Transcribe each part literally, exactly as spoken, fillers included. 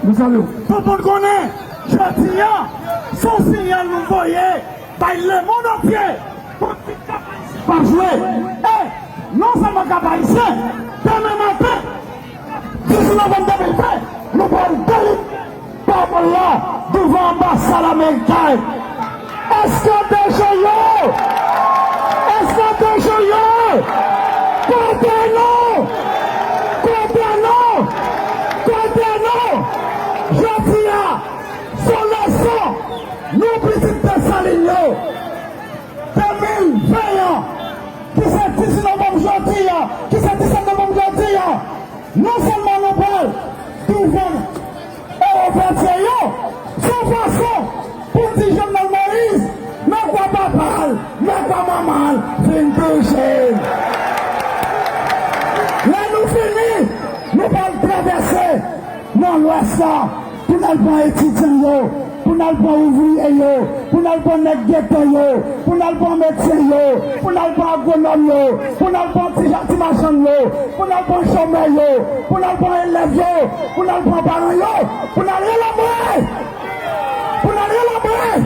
Mezanmi, tout moun konnen, jodi a, se yon siyal nou voye bay lemonn antye. Politik Kap Ayisyen p ap jwe. E non sèlman Kap Ayisyen, demen maten, dizuit novanm de mil ven, nou pral delivre pawòl la douvan anbasad ameriken. Èske de joyo? Èske de joyo? Kote nou? Kote nou? Kote nou? Jodi a, se yon leson nou pitit Desalin yo. De mil ven an, ki se dizuit novanm jodi a, ki se disèt novanm jodi a, non sèlman nou pral douvan Ewo Verdye yo, se yon fason pou n di Jovenel Moïse, nan kwa papa l, nan kwa manman l, vin touche l. Lè nou fini, nou pral travèse nan Lwès la, pou n al pran etidyan yo, pou n al pran ouvriye yo, pou n al pran nèg geto yo, pou n al pran medsen yo, pou n al pran agwonòm yo, pou n al pran ti, ti machann yo, pou n al pran chomè yo, pou n al pran elèv yo, pou n al pran paran yo, pou n al rele anmwe! Pou n al rele anmwe!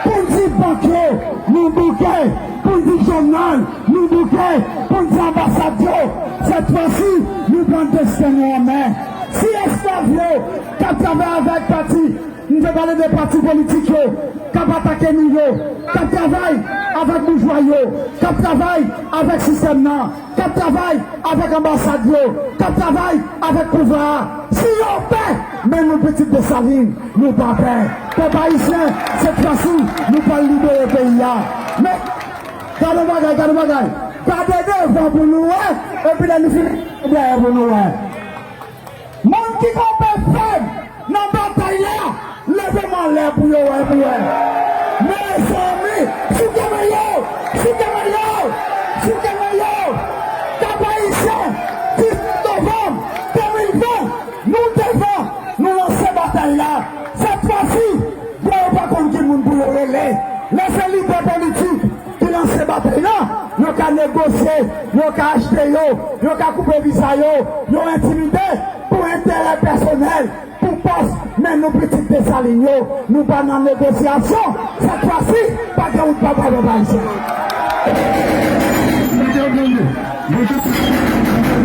Pou n di bank yo, nou bouke! Pou n di jounal, nou bouke! Pou n di anbasad yo, sèt fwa si, nou pran desten nou an men! Si esklav yo k ap travay avèk pati, m te pale de pati politik yo, k ap atake nou yo, k ap travay avèk boujwa yo, k ap travay avèk sistèm nan, k ap travay avèk anbasad yo, k ap travay avèk pouvwa a. Si yo pè, men nou pitit Desalin, nou pa pè. Pèp ayisyen, sèt fwa si, nou pral libere peyi a. Men, gade yon bagay, gade yon bagay. Gade devan pou nou wè, epi lè nou fini, gade dèyè pou nou wè. Moun ki kanpe fèm nan batay la, leve men anlè pou yo wè, pou wè. Mezanmi, souke men yo, souke men yo, souke men yo. Kap Ayisyen, dizuit novanm de mil ven, nou devan, nou lanse batay la. Sèt fwa si, blan yo pa konn ki moun pou yo rele. Lè se lidè politik ki lanse batay la, yo ka negosye, yo ka achte yo, yo ka koupe viza yo, yo entimide pou enterè pèsonèl, pou pòs, men nou pitit Desalin yo, nou pa nan negosyasyon. Sèt fwa si, pa gen wout pa bay pèp ayisyen.